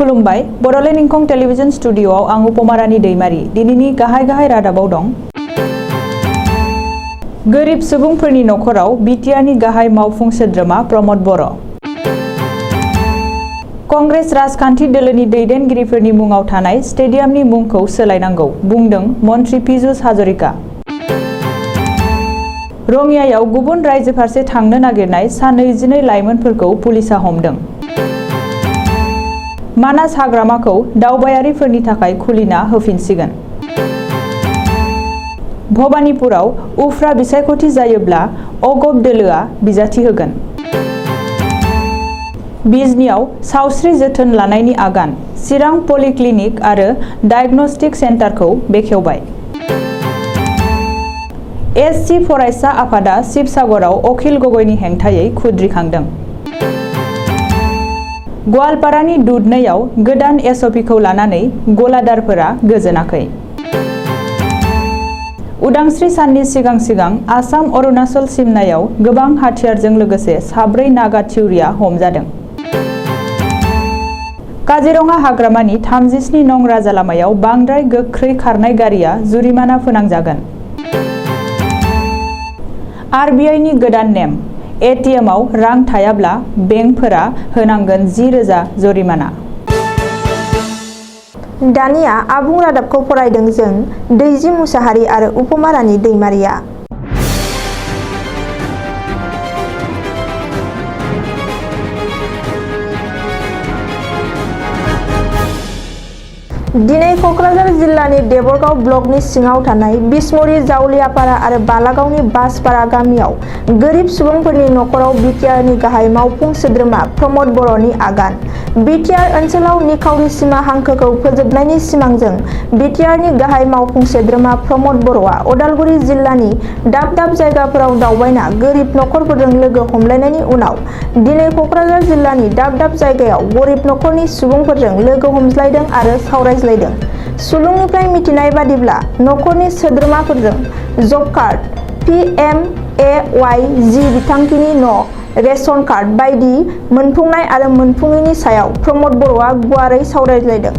खुलुमबाय बड'लेण्ड इंखं टेलिभिजन स्टुडिय'आव आं उपमारानि दैमारि दिनैनि गाहाय रादाबाव दं। गोरिब सुबुंफोरनि नखराव बिटिआरनि गाहाय मावफुं सोद्रोमा प्रमद बर'। कंग्रेस राजखान्थि दोलोनि दैदेनगिरिफोरनि मुङाव थानाय स्टेडियामनि मुंखौ सोलायनांगौ बुंदों मन्थ्रि पीयूष हाजरिका। रङियायाव गुबुन रायजो फारसे थांनो नागिरनाय सा 22 लाइमोनफोरखौ पुलिसा हमदों। मानास हाग्रामाखौ दावबायारिफोरनि थाखाय खुलिना होफिनसिगोन। भबानिपुराव उफ्रा बिसायख'थि जायोब्ला अगप दोलोआ बिजाथि होगोन। बिजनियाव सावस्रि जोथोन लानायनि आगान चिरां पलिक्लिनिक आरो डायग्नोस्टिक सेन्टारखौ बेखेवबाय। एससि फरायसा आफादा शिबसागराव अखिल गगैनि हेंथायै खुद्रिखांदों। गवालपारानि दुधनैयाव गोदान एसअपिखौ लानानै गलादारफोरा गोजोनाखै। उदांस्रि साननि सिगां आसाम अरुणाचल सिमनायाव गोबां हाथियारजों लोगोसे 4 नागा थिउरिया हमजादों। काजिरङा हाग्रामानि 37 नं राजालामायाव बांद्राय गोख्रै खारनाय गारिया जुरिमाना फोनांजागोन। आरबिआइनि गोदान नेम एटिएमआव रां थायाब्ला बेंकफोरा होनांगोन 10,000 जरिमाना। दानिया आबुं रादाबखौ फरायदों जों दैजि मुसाहारि आरो उपमारानि दैमारिया। दिनै कक्राझार जिल्लानि देबरगाव ब्लकनि सिङाव थानाय बिसमुरि जावलियापारा आरो बालागावनि बासपारा गामियाव गोरिब सुबुंफोरनि नखराव बिटिआरनि गाहाय मावफुं सोद्रोमा प्रमद बर'नि आगान। बिटिआर ओनसोलाव निखावरि सीमा हांखोखौ फोजोबनायनि सिमांजों बिटिआरनि गाहाय मावफुं सोद्रोमा प्रमद बर'आ अदालगुरि जिल्लानि दाब दाब जायगाफोराव दावबायना गोरिब नखरफोरजों लोगो हमलायनायनि उनाव दिनै कक्राझार जिल्लानि दाब दाब जायगायाव गोरिब नखरनि सुबुंफोरजों लोगो हमज्लायदों आरो सावरायज्लायदों। सुलुंनिफ्राय मिथिनाय बादिब्ला नखरनि सोद्रोमाफोरजों जब कार्ड, PMAY जी बिथांखिनि न', रेशन कार्ड बायदि मोनफुंनाय आरो मोनफुङैनि सायाव प्रमद बर'आ गुवारै सावरायज्लायदों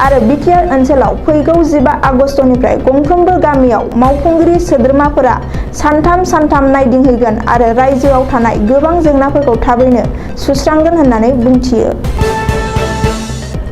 आरो बिटिआर ओनसोलाव फैगौ 15 आगस्टनिफ्राय गंफ्रोमबो गामियाव मावफुंगिरि सोद्रोमाफोरा सानथाम नायदिंहैगोन आरो रायजोआव थानाय गोबां जेंनाफोरखौ थाबैनो सुस्रांगोन होननानै बुंथियो।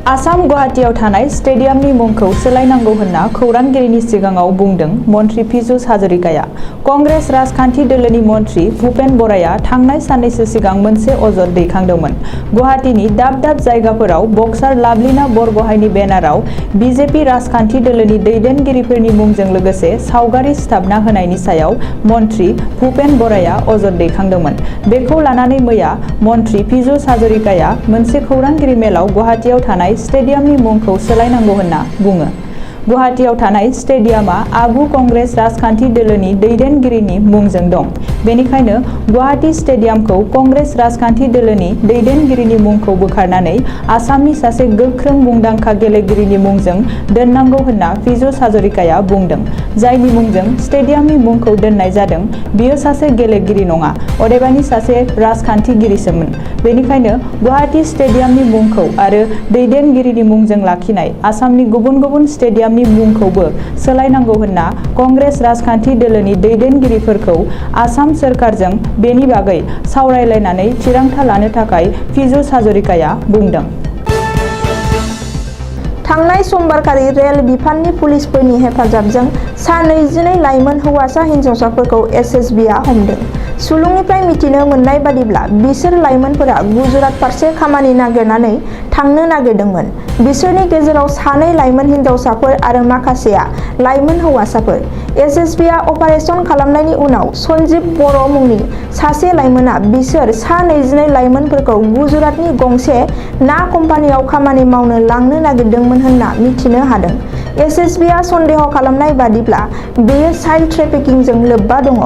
आसाम गुवाहाटीआव थानाय स्टेडियामनि मुंखौ सोलायनांगौ होनना खौरांगिरिनि सिगाङाव बुंदों मन्थ्रि पीयूष हाजरिकाया। कंग्रेस राजखान्थि दोलोनि मन्थ्रि भुपेन बराया थांनाय साननैसो सिगां मोनसे अजद दैखांदोंमोन। गुवाहाटीनि दाब दाब जायगाफोराव बक्सार लाभलिना बरगहाइनि बेनाराव बिजेपि राजखान्थि दोलोनि दैदेनगिरिफोरनि मुंजों लोगोसे सावगारि सिथाबना होनायनि सायाव मन्थ्रि भुपेन बराया अजद दैखांदोंमोन। बेखौ लानानै मैया मन्थ्रि पीयूष हाजरिकाया मोनसे खौरांगिरि मेलाव गुवाहाटीआव थानाय स्टेडियामनि मुंखौ सोलायनांगौ होनना बुङो। गुवाहाटीआव थानाय स्टेडियामा आगु कंग्रेस राजखान्थि दोलोनि दैदेनगिरिनि मुंजों दं। बेनिखायनो गुवाहाटी स्टेडियामखौ कंग्रेस राजखान्थि दोलोनि दैदेनगिरिनि मुंखौ बोखारनानै आसामनि सासे गोख्रों मुंदांखा गेलेगिरिनि मुंजों दोननांगौ होनना पीयूष हाजरिकाया बुंदों। जायनि मुंजों स्टेडियामनि मुंखौ दोननाय जादों बियो सासे गेलेगिरि नङा, अदेबानि सासे राजखान्थिगिरिसोमोन। बेनिखायनो गुवाहाटी स्टेडियामनि मुंखौ आरो दैदेनगिरिनि मुंजों लाखिनाय आसामनि गुबुन गुबुन स्टेडियामनि मुंखौबो सोलायनांगौ होनना कंग्रेस राजखान्थि दोलोनि दैदेनगिरिफोरखौ आसाम सोरखारजों बेनि बागै सावरायलायनानै थिरांथा लानो थाखाय पीयूष हाजरिकाया बुंदों। थांनाय समबारखालि रेल बिफाननि पुलिसफोरनि हेफाजाबजों सा 22 लाइमोन हौवासा हिन्जावसाफोरखौ एसएसबिआ हमदों। सुलुंनिफ्राय मिथिनो मोननाय बादिब्ला बिसोर लाइमोनफोरा गुजरात फारसे खामानि नागिरनानै थांनो नागिरदोंमोन। बिसोरनि गेजेराव 2 लाइमोन हिन्जावसाफोर आरो माखासेया लाइमोन हौवासाफोर। एसएसबिआ अपारेशन खालामनायनि उनाव सन्जीब बर' मुंनि सासे लाइमोना बिसोर सा 22 लाइमोनफोरखौ गुजरातनि गंसे ना कम्पानियाव खामानि मावनो लांनो नागिरदोंमोन होनना मिथिनो हादों। एसएसबिआ सन्देह खालामनाय बादिब्ला बेयो चाइल्ड ट्रेफिकिंजों लोब्बा दङ।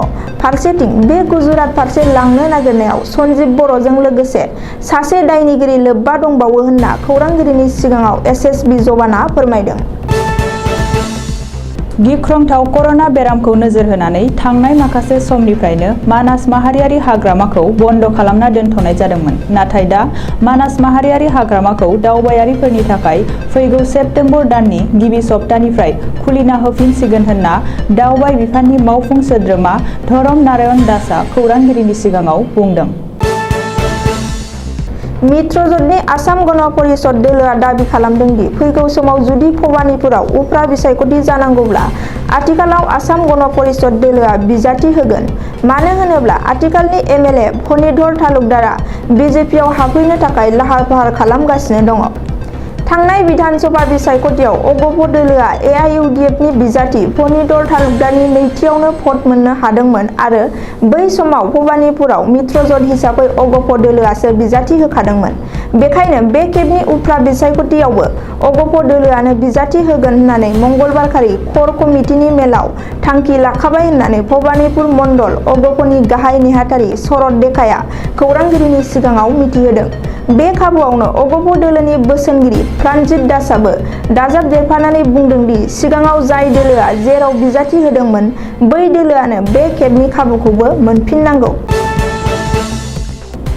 फारसेथिं बे गुजरात फारसे लांनो नागिरनायाव सन्जीब बर'जों लोगोसे सासे दायनिगिरि लोब्बा दंबावो होनना खौरांगिरिनि सिगाङाव एसएसबि जवाना फोरमायदों। गिख्रंथाव कर'ना बेरामखौ नोजोर होनानै थांनाय माखासे समनिफ्रायनो मानास माहारियारि हाग्रामाखौ बन्द' खालामना दोनथ'नाय जादोंमोन। नाथाय दा मानास माहारियारि हाग्रामाखौ दावबायारिफोरनि थाखाय फैगौ सेप्तेम्बर दाननि गिबि सप्तानिफ्राय खुलिना होफिनसिगोन होनना दावबाय बिफाननि मावफुं सोद्रोमा धरम नारायण दासआ खौरांगिरिनि सिगाङाव बुंदों। मित्रजोटनि आसाम गण परिषद दोलोआ दाबि खालामदों दि फैगौ समाव जुदि भबानिपुराव उफ्रा बिसायख'थि जानांगौब्ला आथिखालाव आसाम गण परिषद दोलोआ बिजाथि होगोन। मानो होनोब्ला आथिखालनि एमएलए फणिधर तालुकदारआ बिजेपिआव हाबफैनो थाखाय लाहार फाहार खालामगासिनो दङ। थांनाय विधानसभा बिसायख'थियाव अगप दोलोआ एआइइउडिएफनि बिजाथि फणिधर तालुकदारनि नैथियावनो भट मोननो हादोंमोन आरो बै समाव भबानिपुराव मित्रजोट हिसाबै अगप दोलोआसो बिजाथि होखादोंमोन। बेखायनो बे खेबनि उफ्रा बिसायख'थियावबो अगप दोलोआनो बिजाथि होगोन होननानै मंगलबारखालि खर कमिटिनि मेलाव थांखि लाखाबाय होननानै भबानिपुर मण्डल अगपनि गाहाय नेहाथारि शरद देकाया खौरांगिरिनि सिगाङाव मिथिहोदों। बे खाबुआवनो अगप दोलोनि बोसोनगिरि प्राणजित दासआबो दाजाबदेरफानानै बुंदों दि सिगाङाव जाय दोलोआ जेराव बिजाथि होदोंमोन बै दोलोआनो बे खेबनि खाबुखौबो मोनफिननांगौ।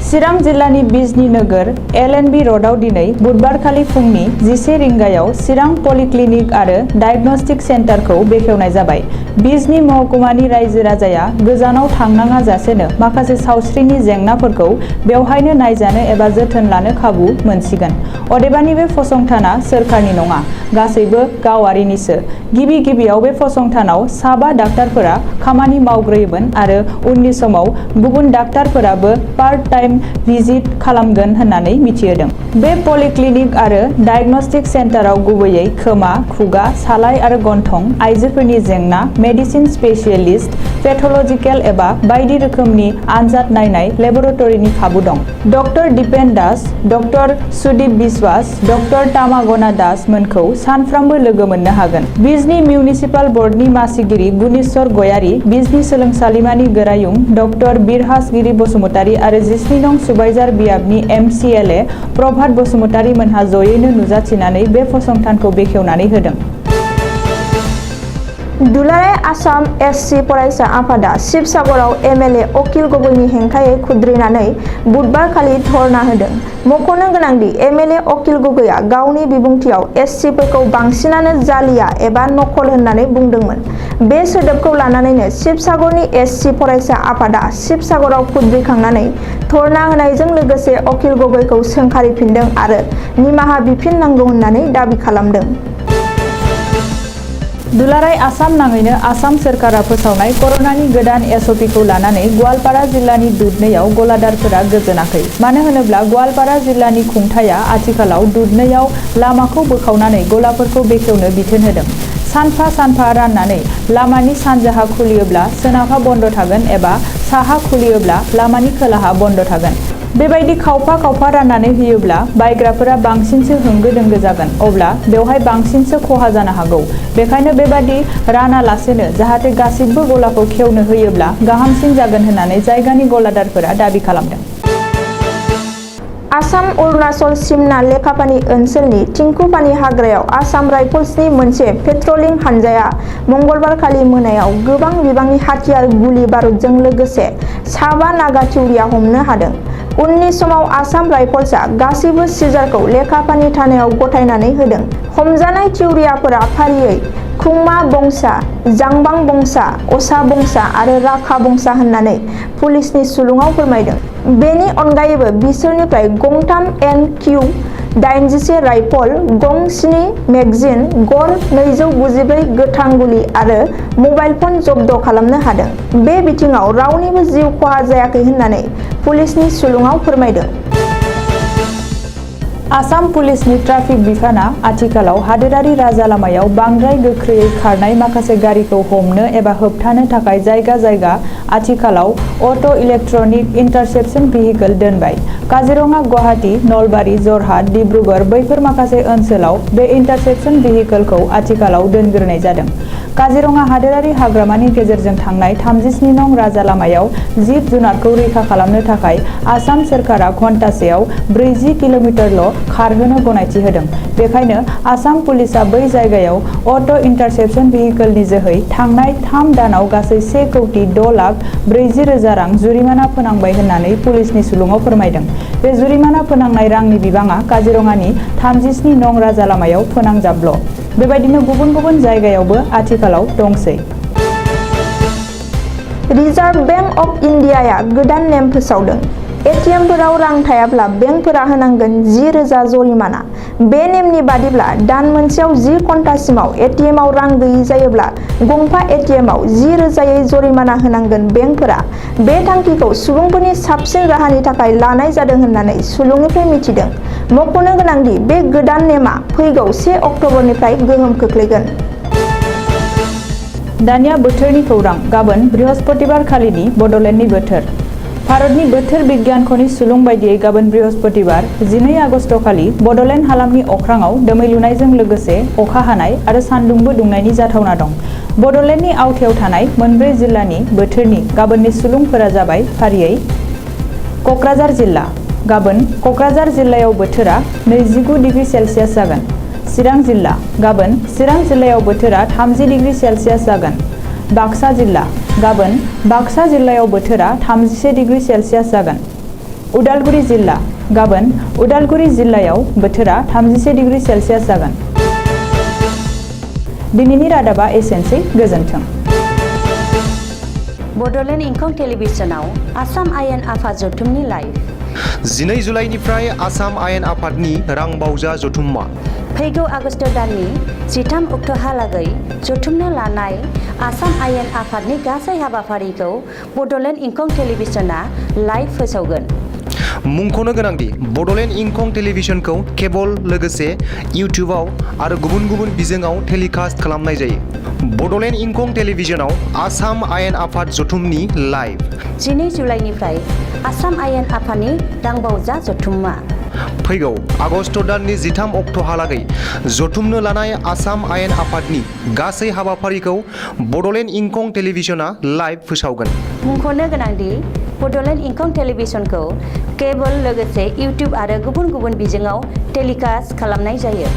चिरां जिल्लानि बिजनी नोगोर एलएनबी र'डआव दिनै बुधबारखालि फुंनि 11 रिंगायाव चिरां पलिक्लिनिक आरो डायग्नोस्टिक सेन्टारखौ बेखेवनाय जाबाय। बिजनी महकुमानि रायजो राजाया गोजानाव थांनाङा जासेनो माखासे सावस्रिनि जेंनाफोरखौ बेवहायनो नायजानो एबा जोथोन लानो खाबु मोनसिगोन। अदेबानि बे फसंथाना सोरखारनि नङा, गासैबो गावारिनिसो। गिबियाव बे फसंथानाव 7 डाक्टारफोरा खामानि मावग्रोयोमोन आरो उननि समाव गुबुन डाक्टारफोराबो पार्ट टाइम भिजिट खालामगोन होननानै मिथिहोदों। बे पलिक्लिनिक आरो डायग्नोस्टिक सेन्टाराव गुबैयै खोमा, खुगा, सालाइ आरो गन्थं, आइजोफोरनि जेंना, मेडिसिन स्पेशियलिस्ट, पेथलजिकेल एबा बायदि रोखोमनि आनजाद नायनाय लेबरेटरिनि खाबु दं। डक्टर दीपेन दास, डक्टर सुदीप बिश्वास, डक्टर तामागना दास मोनखौ सानफ्रामबो लोगो मोननो हागोन। बिजनी मिउनिसिपाल बर्डनि मासिगिरि गुनेश्वर गयारी, बिजनी सोलोंसालिमानि गोरायुं डक्टर बिरहासगिरि बसुमतारी आरो 12 नं सुबाइजार बियाबनि एमसिएलए प्रभात बसुमतारी मोनहा जयैनो नुजाथिनानै बे फसंथानखौ बेखेवनानै होदों। दुलाराय आसाम एससि फरायसा आफादा शिबसागराव एमएलए अकिल गगैनि हेंथायै खुद्रिनानै बुधबारखालि धरना होदों। मख'नो गोनांदि एमएलए अकिल गगैआ गावनि बिबुंथियाव एससिफोरखौ बांसिनानो जालिया एबा नकल होननानै बुंदोंमोन। बे सोदोबखौ लानानैनो शिबसागरनि एससि फरायसा आफादा शिबसागराव खुद्रिखांनानै धरना होनायजों लोगोसे अकिल गगैखौ सोंखारिफिनदों आरो निमाहा बिफिननांगौ होननानै दाबि खालामदों। दुलाराय आसाम नाङैनो आसाम सोरखारा फोसावनाय कर'नानि गोदान एसअपिखौ लानानै गवालपारा जिल्लानि दुधनैयाव गलादारफोरा गोजोनाखै। मानो होनोब्ला गवालपारा जिल्लानि खुंथाया आथिखालाव दुधनैयाव लामाखौ बोखावनानै गलाफोरखौ बेखेवनो बिथोन होदों। सानफा राननानै लामानि सानजाहा खुलियोब्ला सोनाबहा बन्द थागोन एबा साहा खुलियोब्ला लामानि खोलाहा बन्द थागोन। बेबायदि खावफा राननानै होयोब्ला बायग्राफोरा बांसिनसो होंगो दोंगो जागोन, अब्ला बेवहाय बांसिनसो खहा जानो हागौ। बेखायनो बेबादि रानालासेनो जाहाथे गासिबो गलाखौ खेवनो होयोब्ला गाहामसिन जागोन होननानै जायगानि गलादारफोरा दाबि खालामदों। आसाम अरुणाचल सिमना लेखापानि ओनसोलनि थिंखुपानि हाग्रायाव आसाम राइफल्सनि मोनसे पेट्रलिं हानजाया मंगलबारखालि मोनायाव गोबां बिबांनि हाथियार गुलि बारुदजों लोगोसे 5 नागा थिउरिया हमनो हादों। उननि समाव आसाम राइफल्सआ गासैबो सिजारखौ लेखापानि थानायाव गथायनानै होदों। हमजानाय थिउरियाफोरा फारियै खुंमा बंसा, जांबां बंसा, असा बंसा आरो राखा बंसा होननानै पुलिसनि सुलुङाव फोरमायदों। बेनि अनगायैबो बिसोरनिफ्राय गंथाम NQ-81 राइफल, गं 7 मेगजिन, गर 294 गोथां गुलि आरो मबाइल फन जब्द खालामनो हादों। बे बिथिङाव रावनिबो जिउ खहा जायाखै होननानै पुलिसनि सुलुङाव फोरमायदों। आसाम पुलिसनि ट्राफिक बिफाना आथिखालाव हादोरारि राजालामायाव बांद्राय गोख्रैयै खारनाय माखासे गारिखौ हमनो एबा होबथानो थाखाय जायगा आथिखालाव अट' इलेक्ट्रनिक इन्टारसेप्शन भेहिकल दोनबाय। काजिरङा, गुवाहाटी, नलबारी, जरहाट, डिब्रुगड़ बैफोर माखासे ओनसोलाव बे इन्टारसेप्शन भेहिकलखौ आथिखालाव दोनग्रोनाय जादों। काजिरङा हादोरारि हाग्रामानि गेजेरजों थांनाय 37 नं राजा लामायाव जिब जुनारखौ रैखा खालामनो थाखाय आसाम सोरखारा घन्टासेयाव 40 किल'मिटारल' खारहोनो गनायथि होदों। बेखायनो आसाम पुलिसआ बै जायगायाव अट' इन्टारसेप्शन भेहिकलनि जोहै थांनाय 3 दानाव गासै 1,10,40,000 रां जुरिमाना फोनांबाय होननानै पुलिसनि सुलुङाव फोरमायदों। बे जुरिमाना फोनांनाय रांनि बिबाङा काजिरङानि 37 नं राजा लामायाव फोनांजाबल'। बेबायदिनो गुबुन गुबुन जायगायावबो आथिखालाव दंसै। रिजार्भ बैंक अफ इन्डियाया गोदान नेम फोसावदों। एटिएमफोराव रां थायाब्ला बेंकफोरा होनांगोन 10,000 जरिमाना। बे नेमनि बादिब्ला दान मोनसेयाव 10 घन्टासिमाव एटिएमआव रां गैयि जायोब्ला गंफा एटिएमआव 10,000यै जरिमाना होनांगोन बेंकफोरा। बे थांखिखौ सुबुंफोरनि साबसिन राहानि थाखाय लानाय जादों होननानै सुलुंनिफ्राय मिथिदों। मख'नो गोनांदि बे गोदान नेमआ फैगौ 1 अक्ट'बरनिफ्राय गोहोम खोख्लैगोन। दानिया बोथोरनि खौरां। गाबोन बृहस्पतिबार खालिनि बड'लेण्डनि बोथोर। भारतनि बोथोर बिगियानख'नि सुलुं बायदियै गाबोन बृहस्पतिबार 12 आगस्ट खालि बड'लेण्ड हालामनि अख्राङाव दोमैलुनायजों लोगोसे अखा हानाय आरो सान्दुंबो दुंनायनि जाथावना दं। बड'लेण्डनि आवथायाव थानाय मोनब्रै जिल्लानि बोथोरनि गाबोननि सुलुंफोरा जाबाय फारियै क'क्राझार जिल्ला। गाबोन क'क्राझार जिल्लायाव बोथोरा 29 डिग्री सेलसियास जागोन। चिरां जिल्ला। गाबोन चिरां जिल्लायाव बोथोरा 30 डिग्री सेलसियास जागोन। बाक्सा जिल्ला। गाबोन बाक्सा जिल्लायाव बोथोरा 31 डिग्री सेलसियास जागोन। उदालगुरि जिल्ला। गाबोन उदालगुरि जिल्लायाव बोथोरा 31 डिग्री सेलसियास जागोन। दिनैनि रादाबा एसेनोसै। गोजोन्थों। बड'लेण्ड इंखं टेलिभिजनाव आसाम आयेन आफाद जथुमनि लाइभ। 12 जुलाइनिफ्राय आसाम आयेन आफादनि रां बावजा जथुम्मा। फैगौ आगस्ट दाननि 13 अक्ट'हालागै जथुमनो लानाय आसाम आयेन आफादनि गासै हाबाफारिखौ बड'लेण्ड इंखं टेलिभिजना लाइभ फोसावगोन। मुंख'नो गोनांदि बड'लेण्ड इंखं टेलिभिजनखौ केबल लोगोसे इउटिउबआव आरो गुबुन गुबुन बिजोङाव टेलिकास्ट खालामनाय जायो। बड'लेण्ड इंखं टेलिभिजनाव आसाम आयेन आफाद जथुमनि लाइभ। 12 जुलाइनिफ्राय आसाम आयेन आफादनि रांबावजा जथुम्मा। फैगौ आगस्ट दाननि 13 अक्ट'हालागै जथुमनो लानाय आसाम आयेन आफादनि गासै हाबाफारिखौ बड'लेण्ड इंखं टेलिभिजना लाइभ फोसावगोन। मुंख'नो गोनांदि बड'लेण्ड इंखं टेलिभिजनखौ केबल लोगोसे इउटिउब आरो गुबुन गुबुन बिजोङाव टेलिकास्ट खालामनाय जायो।